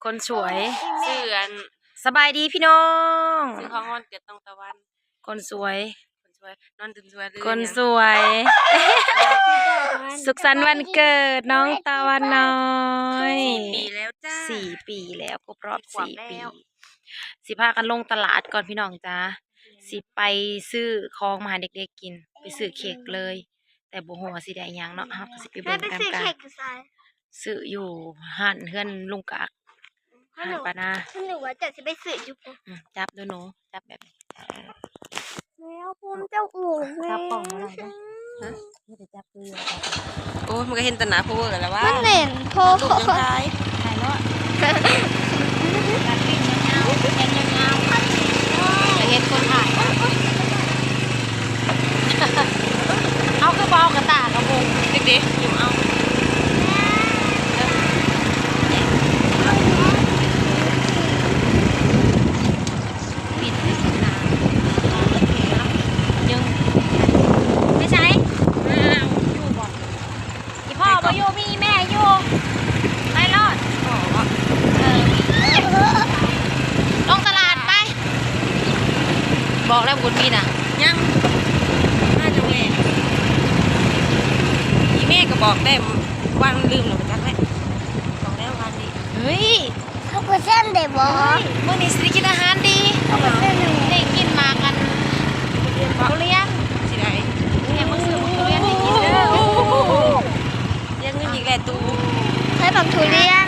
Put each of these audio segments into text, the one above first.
ຄົນສວຍ ຊື່ອັນ ສະບາຍດີພີ່ນ້ອງ ຊື່ຂອງວັນເກີດນ້ອງຕາວັນ ຄົນສວຍ ຄົນສວຍ ນອນຕື່ນສວຍເລີຍ ຄົນສວຍ ສຸກສັນວັນເກີດນ້ອງຕາວັນນ້ອຍ ສີ່ປີແລ້ວຈ້າ ສີ່ປີແລ້ວ ຄົບຮອບສີ່ປີ ສິພາກັນລົງຕະຫຼາດກ່ອນພີ່ນ້ອງຈ້າ ສິໄປຊື້ຂອງມາໃຫ້ເດັກໆກິນ ໄປຊື້ເຄັກເລີຍ ແຕ່ບໍ່ຮູ້ວ່າຊິໄດ້ຫຍັງເນາະ ເຮົາກໍຊິໄປເບິ່ງນຳກັນ ຊື້ຢູ່ຮ້ານເຮືອນລຸງກາກ ຮ້ານປານາ ເພິ່ນວ່າເຈົ້າຊິໄປຊື້ຢູ່ພຸ້ນ ອືມ ຈັບດູໜູ ຈັບແບບນີ້ ແລ້ວພູມເຈົ້າອູກແມ່ ຈັບກ້ອງບໍ່ໄດ້ເດີ ຮະ ມີແຕ່ຈັບຄື ໂອ້ຍ ມັນກໍເຫັນແຕ່ໜ້າ power ແລ້ວວ່າ ມັນແໜ້ນໂພດ ລູກຍັງຖ່າຍ ຖ່າຍເນາະ ຕັດປີ້ນຍາວໆ ແຂນຍາວໆ ຈະເຮັດຄົນຖ່າຍ ເຮົາຄືບໍ່ເອົາກະຕ່າກະໂປງ ເດັກໆ ຢູ່ເອົາ ປິດໄວ້ຂ້າງໜ້າ ຍັງ ໄປໃສ? ອ້າວ ຢູ່ບໍ່? ອີພໍ່ບໍ່ຢູ່ ມີແມ່ຢູ່ ໄປໂລດ ເອີ ລົງຕະຫຼາດໄປ ບອກແລ້ວບຸນມີນະ ຍັງ ມາຈັງແມ່ ອີແມ່ກໍບອກແລ້ວ ວາງລືມແລ້ວບໍ່ຈັກແຫຼະ ບອກແລ້ວວານນີ້ ເຮີ້ຍ ເຮົາບໍ່ແຊມໄດ້ບໍ່? ມື້ນີ້ຊິໄດ້ກິນອາຫານດີ ເຮົາບໍ່ແຊມໄດ້ບໍ່? ໄດ້ກິນໝາກອັນ ທຸລຽນ ຊິໄດ້ ແມ່ມາຊື້ໝາກທຸລຽນໃຫ້ກິນເດີ ເສຍເງິນອີກແລ້ວຕູ້ ໃຜໝາກທຸລຽນ?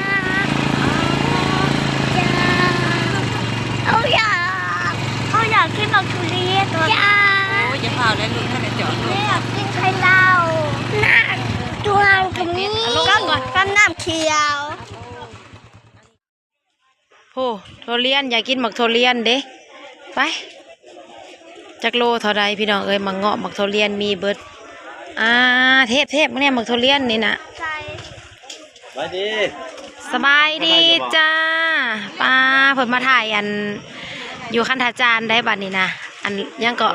ເຮົາຢາກ ເຮົາຢາກກິນໝາກທຸລຽນ ໂອ້ຍ ຢ່າຟ້າວເລີຍລູກ ຖ້າໄດ້ຈອດລົດ ແມ່ຢາກກິນໄຂ່ເຕົ້າ ນ້ຳຕົວກໍມີ ກັບ ກັບນ້ຳຂຽວ. ໂອ້ ທຸລຽນ ຢາກກິນໝາກທຸລຽນເດ້ ໄປ ຈັກໂລເທົ່າໃດພີ່ນ້ອງເອີຍ ໝາກເງາະ ໝາກທຸລຽນມີເບິດ ອ່າ ເທບ ເທບ ເບິ່ງແດ່ ໝາກທຸລຽນນີ້ນະ ສະບາຍດີ ສະບາຍດີຈ້າ ປ້າ ເພິ່ນມາຖ່າຍອັນ ຢູ່ຄັນທາຈານໄດ໋ບັດນີ້ນະ ອັນ ຫຍັງເກາະ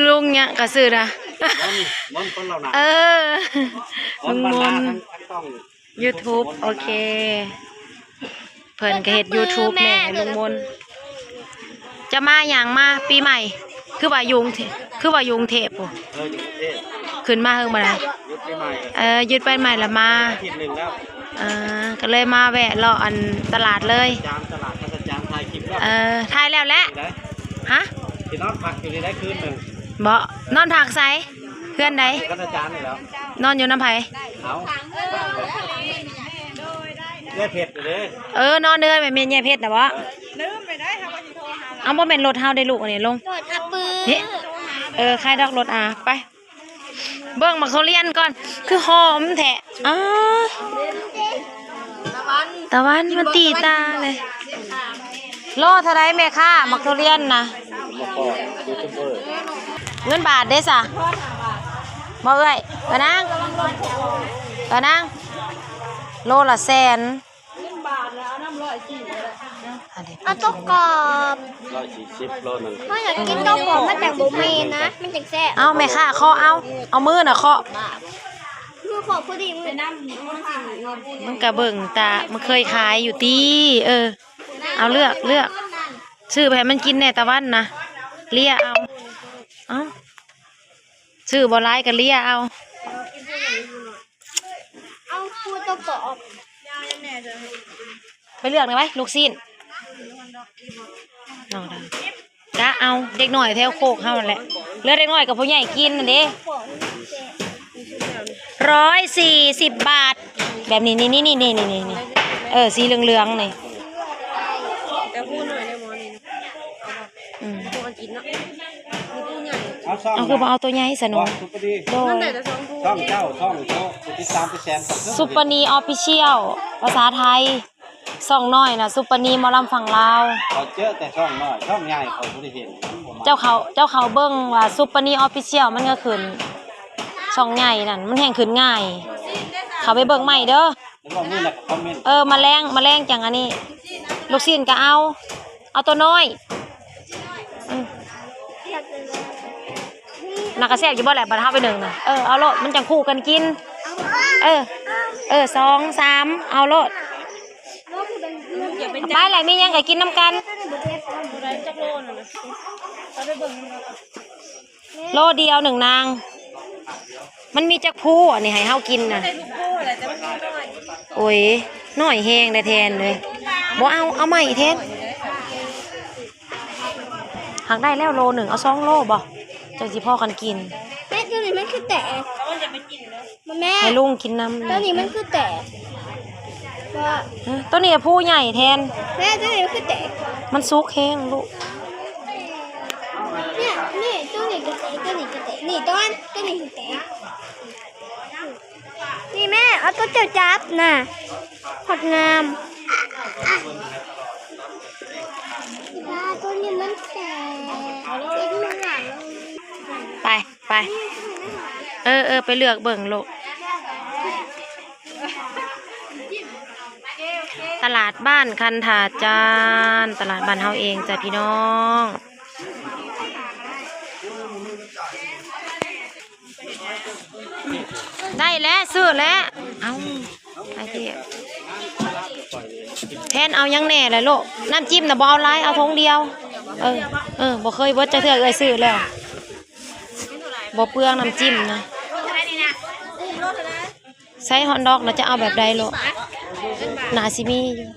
ລຸງຫຍັງກໍຊື່ນະ ເອີ ລຸງມົນ ຢູທູບ ໂອເຄ ເພິ່ນກໍເຮັດຢູທູບແດ່ ລຸງມົນ ຈະມາຫຍັງ ມາປີໃໝ່ ຄືວ່າຢູ່ກຸງເທບ ຄືວ່າຢູ່ກຸງເທບພຸ້ນ ເອີ ຢູ່ກຸງເທບ ຂຶ້ນມາເຮີງບໍ່ໄດ້ ຢຸດປີໃໝ່ ເອີ ຢຸດປີໃໝ່ລະມາ ອາທິດໜຶ່ງແລ້ວ ເອີ ກໍເລີຍມາແວະເລາະອັນຕະຫຼາດເລີຍ ຈານຕະຫຼາດ ຕະຫຼາດ ຖ່າຍຄລິບແລ້ວ ເອີ ຖ່າຍແລ້ວແຫຼະ ໄດ້ ຮະ ຊິນອນພັກຢູ່ນີ້ໄດ້ຄືນໜຶ່ງ ບໍ່ ນອນພັກໃສ? ເຮືອນໃດ? ກັນອາຈານນີ້ແຫຼ້ວ ນອນຢູ່ນຳໃຜ? ເອົາ ເອື້ອຍເພັດເດ້ ເອີ ນອນເຮືອນແມ່ນເມຍເພັດນະບໍ? ເອີ ເອົາ ບໍ່ແມ່ນລົດເຮົາເດ້ລູກ ອັນນີ້ລົງ ລົດອາປື ເອີ ຂາຍດອກລົດອາ ໄປ ເບິ່ງໝາກທຸລຽນກ່ອນ ຄືຫອມແທ້ ອ້າ ຕາວັນ ຕາວັນ ມັນຕີຕາເລີຍ ໂລເທົ່າໃດແມ່ຄ້າ ໝາກທຸລຽນນະ? ມາພໍຢູທູບເບີ ເງິນບາດເດ້ສະ ບໍ່ເອື້ອຍ ເອີນາງ ເອີນາງ ໂລລະແສນ ເອົາໂຕກອບ ຮ້ອຍສີ່ສິບໂລໜຶ່ງ ເຮົາຢາກກິນໂຕກອບ ມັນຈັ່ງບໍ່ເມນນະ ມັນຈັ່ງແຊບ ເອົາແມ່ຄ້າເຄາະເອົາ ເອົາມືນະເຄາະ ມືເຄາະພໍດີ ມື ມັນກະເບິ່ງຕາ ມັນເຄີຍຂາຍຢູ່ຕິ ເອີ ເອົາເລືອກ ເລືອກ ຊື້ໄປໃຫ້ມັນກິນແດ່ຕາວັນນະ ເລຍເອົາ ເອົາ ຊື້ບໍ່ຫຼາຍກໍເລຍເອົາ ເອົາ ຄູໂຕປອບ ໄປເລືອກແດ່ໄວ ລູກຊີ້ນ ນ້ອງດາ ກະເອົາ ເດັກນ້ອຍແຖວໂຄກເຮົາຫັ້ນແຫຼະ ເຫຼືອເດັກນ້ອຍກັບຜູ້ໃຫຍ່ກິນຫັ້ນເດ້ ຮ້ອຍສີ່ສິບບາດ ແບບນີ້ ນີ້ ນີ້ ເອີ ສີເຫຼືອງໆ ນີ້ ແຕ່ຮູ້ໜ້ອຍແດ່ໝໍນີ້ ອືມ ບໍ່ກິນເນາະ ມີຜູ້ໃຫຍ່ ເອົາຊ່ອງ ເອົາ ຄືບໍ່ເອົາໂຕໃຫຍ່ຊະໜູ ໂດຍ ຊ່ອງເຈົ້າ ຊ່ອງເຈົ້າ ຜູ້ຕິດຕາມເປັນແສນ ຊຸບປະນີອອບຟິຊຽວ ພາສາໄທ ຊ່ອງນ້ອຍນະ ຊຸບປະນີໝໍລຳຝັ່ງລາວ ເຂົາເຈີແຕ່ຊ່ອງນ້ອຍ ຊ່ອງໃຫຍ່ເຂົາບໍ່ໄດ້ເຫັນ ເຈົ້າເຂົ້າ ເຈົ້າເຂົ້າເບິ່ງວ່າຊຸບປະນີອອບຟິຊຽວ ມັນກໍຂຶ້ນ ຊ່ອງໃຫຍ່ນັ້ນ ມັນແຮ່ງຂຶ້ນງ່າຍ ເຂົ້າໄປເບິ່ງໃໝ່ເດີ ແລ້ວກໍມື້ໜ້າກໍຄອມເມັນ ເອີ ມາແລງ ມາແລງຈັ່ງອັນນີ້ ລູກຊີ້ນກໍເອົາ ເອົາໂຕນ້ອຍ ອືມ ໜ້າກະແຊບຢູ່ບໍ່ແຫຼະ ບັດເຮົາໄປໜຶ້ງນະ ເອີ ເອົາໂລດ ມັນຈັ່ງຄູ່ກັນກິນ ເອີ ເອີ ສອງ ສາມ ເອົາໂລດ ໄປແຫຼະ ມີຫຍັງກໍກິນນຳກັນ. ໂລດຽວໜຶ່ງນາງ ມັນມີຈັກພູອັນນີ້ໃຫ້ເຮົາກິນນະ? ໂອ້ຍ ນ້ອຍແຮງໄດ໋ແທນເອີຍ. ບໍ່ເອົາ ເອົາໃໝ່ແທນ. ຫາກໄດ້ແລ້ວໂລໜຶ່ງ ເອົາສອງໂລບໍ່? ຈັ່ງຊິພໍກັນກິນ. ແມ່ ໂຕນີ້ມັນຄືແຕກ ແມ່ ໃຫ້ລຸງກິນນຳ. ໂຕນີ້ມັນຄືແຕກ ວ່າ ຮະ ໂຕນີ້ພູໃຫຍ່ແທນ. ແມ່ ໂຕນີ້ມັນຄືແຕກ ມັນສຸກແຮງລູກ. ນີ້ ນີ້ ໂຕນີ້ກໍແຕກ ໂຕນີ້ກໍແຕກ ນີ້ຕອນ ໂຕນີ້ຄືແຕກ. ນີ້ແມ່ ເອົາໂຕເຈົ້າຈັບນະ ຮອດງາມ. ປາ ໂຕນີ້ມັນແຕກ ເປັນມັນຫຼາຍ. ໄປ ໄປ ເອີ ເອີ ໄປເລືອກເບິ່ງໂລດ. ຕະຫຼາດບ້ານຄັນທາຈານ ຕະຫຼາດບ້ານເຮົາເອງຈ້ະພີ່ນ້ອງ. ໄດ້ແລ້ວ ຊື້ແລ້ວ. ເອົ້າ ໄປທີ່ ແທນເອົາຫຍັງແດ່ລະລູກ? ນ້ຳຈິ້ມນະບໍ່ເອົາຫຼາຍ ເອົາຖົງດຽວ. ເອີ ເອີ ບໍ່ເຄີຍເບິດຈັກເທື່ອ ເອື້ອຍຊື້ແລ້ວ ບໍ່ເປືອງນ້ຳຈິ້ມນະ. ໃສ່ຮອດດອກ ແລ້ວຈະເອົາແບບໃດໂລດ? ໜ້າຊິມີຢູ່.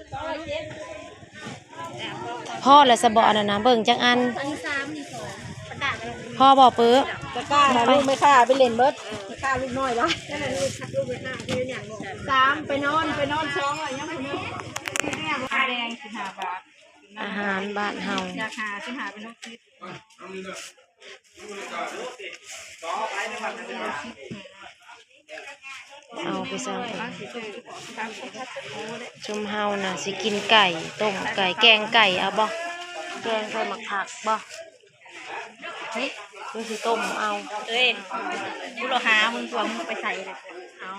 ພໍແລ້ວຊະບໍ່ ອັນນັ້ນນະ ເບິ່ງຈັກອັນ. ພໍບໍ່ ປຶກ ຕະກ້ານະ ລູກແມ່ຄ້າໄປເຫຼັ້ນເບິດ ແມ່ຄ້າລູກນ້ອຍຫຼາຍ. ສາມ ໄປນອນ ໄປນອນສອງ ແລ້ວຍັງຜູ້ໜຶ່ງ. ແດງ ສິບຫ້າບາດ. ອາຫານບ້ານເຮົາ ຈາກຫ້າສິບຫ້າເປັນຫົກສິບ. ເອົາໄປຊັ້ນ ຊຸມເຮົານະ ຊິກິນໄກ່ ຕົ້ມໄກ່ ແກງໄກ່ ເອົາບໍ່? ແກງໃສ່ໝາກຜັກບໍ່? ຫຼືຊິຕົ້ມເອົາ? ເອີຍ ກູລະຫາມຶງຕົວະ ມຶງໄປໃສລະ. ເອົາ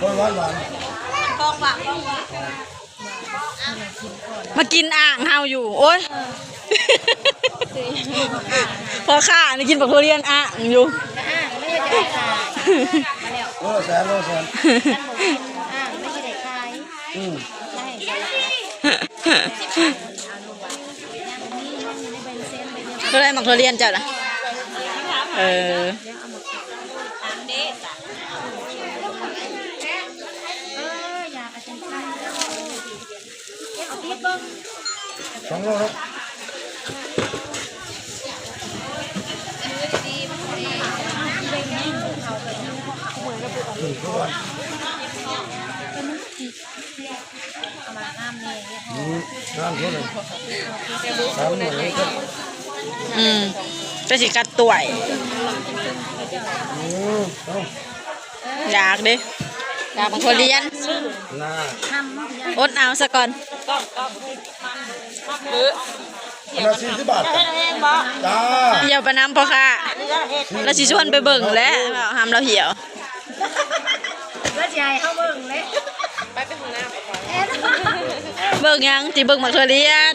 ໂອ້ຍ ຫວານໆ ມາກິນອ່າງເຮົາຢູ່ ໂອ້ຍ ພໍ່ຄ້ານີ້ກິນບັກທຸລຽນອ່າງຢູ່. ໂລລະແສນ ໂລລະແສນ. ອືມ ເທົ່າໃດໝາກທຸລຽນເຈົ້ານະ? ເອີ ສອງໂລເນາະ. ອືມ ງາມເທົ່ານັ້ນ ສາມໜ່ວຍເລີຍ. ອືມ ຈະຊິກັດຕວຍ. ອືມ ເອົາ ຢາກເດ້ ຢາກບັກຖົ່ວລຽນ. ນາ ອົດເອົາສາກ່ອນ. ອັນລະສີ່ສິບບາດ. ຈ້າ ທ່ຽວໄປນຳພໍ່ຄ້າ ລາວຊິຊວນໄປເບິ່ງແຫຼະ ເວົ້າຫາມລາວທ່ຽວ. ລາວຊິໃຫ້ເຮົາເບິ່ງເດ້ ໄປ ໄປຫ້ອງນ້ຳ. ເບິ່ງຫຍັງ? ຊິເບິ່ງໝາກຖົ່ວລຽນ.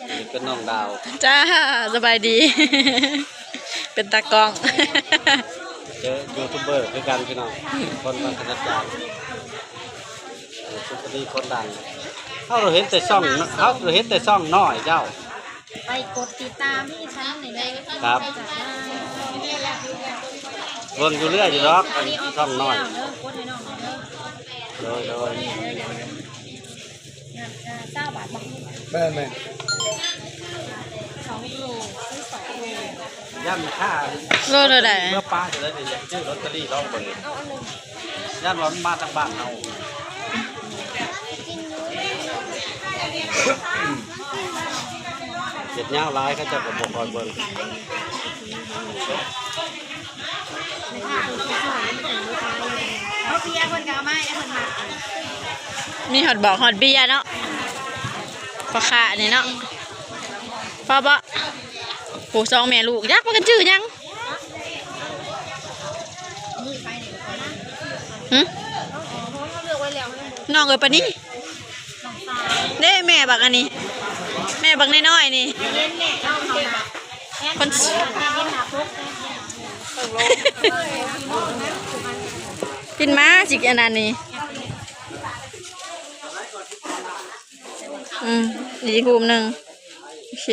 ນີ້ເປັນນ້ອງດາວ. ຈ້າ ສະບາຍດີ ເປັນຕາກ້ອງ. ເຈີຢູທູບເບີຄືກັນພີ່ນ້ອງ ຄົນບ້ານຂະໜາດກາງ. ເອີ ຊຸປະດີຄົນດັງ ເຮົາເຫັນແຕ່ຊ່ອງ ເຮົາເຫັນແຕ່ຊ່ອງນ້ອຍເຈົ້າ. ໄປກົດຕິດຕາມທີ່ຊ່ອງນີ້ເດີ. ຄັບ ເບິ່ງຢູ່ເລື້ອຍຢູ່ດອກ ອັນຊ່ອງນ້ອຍ. ໂດຍ ໂດຍ. ແມ່ນໆ ສອງໂລ ຊື້ສອງໂລ. ຢ້ານແມ່ຄ້າ ໂລເທົ່າໃດ? ເມື່ອປ້າຊິໄດ້ໄປຊື້ລອດເຕີຣີລອງເບິ່ງ ຢ້ານວ່າມັນມາທາງບ້ານເຮົາ. ເຮັດຍາວຫຼາຍ ເຂົາເຈົ້າກໍບໍ່ຄ່ອຍເບິ່ງ. ເອົາເບຍເພິ່ນກໍເອົາມາໃຫ້ເພິ່ນມັກ. ມີຮອດບອກຮອດເບຍເນາະ ພໍ່ຄ້ານີ້ເນາະ. ພໍບໍ່? ໂອ້ ສອງແມ່ລູກ ຈັກວ່າກັນຊື່ຫຍັງ. ຫຶ? ນ້ອງເອີຍ ປານນີ້ເດ້ ແມ່ບັກອັນນີ້ ແມ່ບັກນ້ອຍໆນີ້ ເພິ່ນ ປິ່ນມາຊິອັນນັ້ນນີ້ ອືມ ອີກຮູບໜຶ່ງ ໂອເຄ.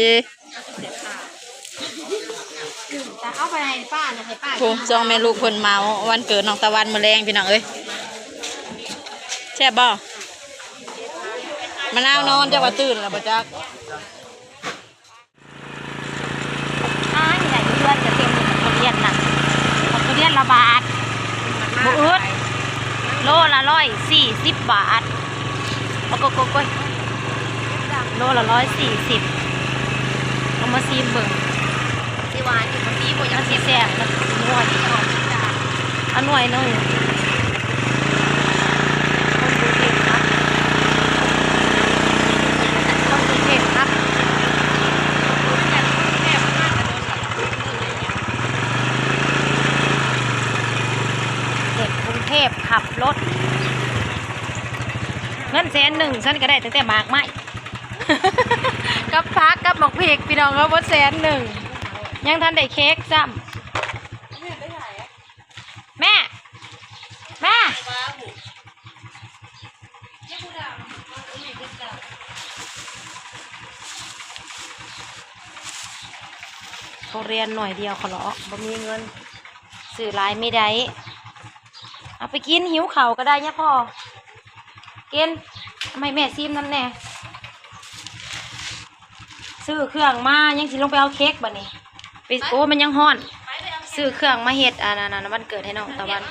ເອົາໄປໃຫ້ປ້ານະ ໃຫ້ປ້າ ໂອ້ ສອງແມ່ລູກເພິ່ນເມົາວັນເກີດນ້ອງຕາວັນມື້ແລງ ພີ່ນ້ອງເອີຍ. ແຊບບໍ່? ມະນາວນອນ ຈັກວ່າຕື່ນແລ້ວບໍ່ຈັກ. ອ້າຍ ໃຫຍ່ເຮືອນກະເຕັມ ໝາກທຸລຽນນະ ໝາກທຸລຽນລະບາດ ບໍ່ອຶດ ໂລລະຮ້ອຍສີ່ສິບບາດ. ໂອ້ໂກໂກໂກຍ ໂລລະຮ້ອຍສີ່ສິບ ເອົາມາຊີມເບິ່ງ ຊິຫວານຢູ່ບໍ່? ຊີມບໍ່ຢາກ ມັນຊິແຊບ ມັນໜ່ວຍ ເອົາໜ່ວຍໜຶ່ງ ຄົນກຸງເທບຄັບ ຄົນກຸງເທບຄັບ ເດັກກຸງເທບຂັບລົດ ເງິນແສນໜຶ່ງ ສັນກະໄດ້ຕັ້ງແຕ່ໝາກໄມ້ ກັບຜັກກັບໝາກພິກ ພີ່ນ້ອງເອີຍ ໝົດແສນໜຶ່ງ ຍັງທັນໄດ້ເຄັກຊ້ຳ. ແມ່ ແມ່ ທຸລຽນໜ່ວຍດຽວ ຂໍເລາະ ບໍ່ມີເງິນ ຊື້ຫຼາຍມີໄດ້ ເອົາໄປກິນ ຫິວເຂົ້າກະໄດ້ຍາພໍ່ ກິນ ເອົາໃຫ້ແມ່ຊີມນຳແດ່. ຊື້ເຄື່ອງມາ ຍັງຊິລົງໄປເອົາເຄັກບາດນີ້ ໄປ ໂອ້ ມັນຍັງຮ້ອນ ຊື້ເຄື່ອງມາເຮັດ ອັນນັ້ນ ວັນເກີດໃຫ້ນ້ອງຕາວັນ.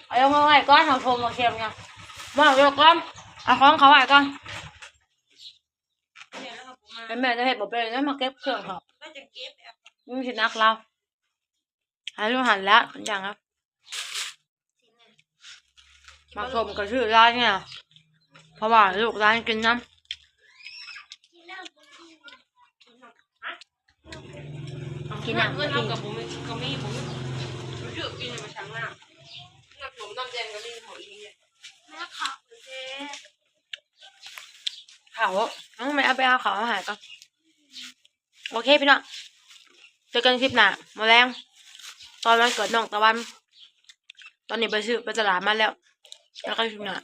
ເອົາລົງມາໄວ້ກ່ອນ ເອົາຖົງມາເຄັມນະ ມາເອົາກ່ອນ ເອົາຂອງເຂົາໄວ້ກ່ອນ. ແມ່ຈະເຮັດບໍ່ເປັນ ແລ້ວມາເກັບເຄື່ອງເຂົາ ມັນຊິໜັກລາວ. ໃຫ້ຢູ່ຫັ້ນແຫຼະ ຢ່າງລະ ໝາກສົ້ມກະຊື້ຫຼາຍແນ່ ເພາະວ່າລູກຫຼານກິນນຳ ກິນນຳ ເງິນເຮົາກະບໍ່ມີ ກະມີ ບໍ່ມີ ຊື້ກິນມາຊັ່ງນຳ ນ້ຳສົ້ມນ້ຳແດງກະມີ ເຮົາອີ່ຫຍັງ ເຂົ້າ ເອົາ ແມ່ເອົາໄປເອົາເຂົ້າມາໃຫ້ກ່ອນ. ໂອເຄພີ່ນ້ອງ ເຈີກັນຄລິບໜ້າ ມື້ແລງ ຕອນວັນເກີດນ້ອງຕາວັນ. ຕອນນີ້ໄປຊື້ ໄປຕະຫຼາດມາແລ້ວ ເຈີກັນຄລິບໜ້າ.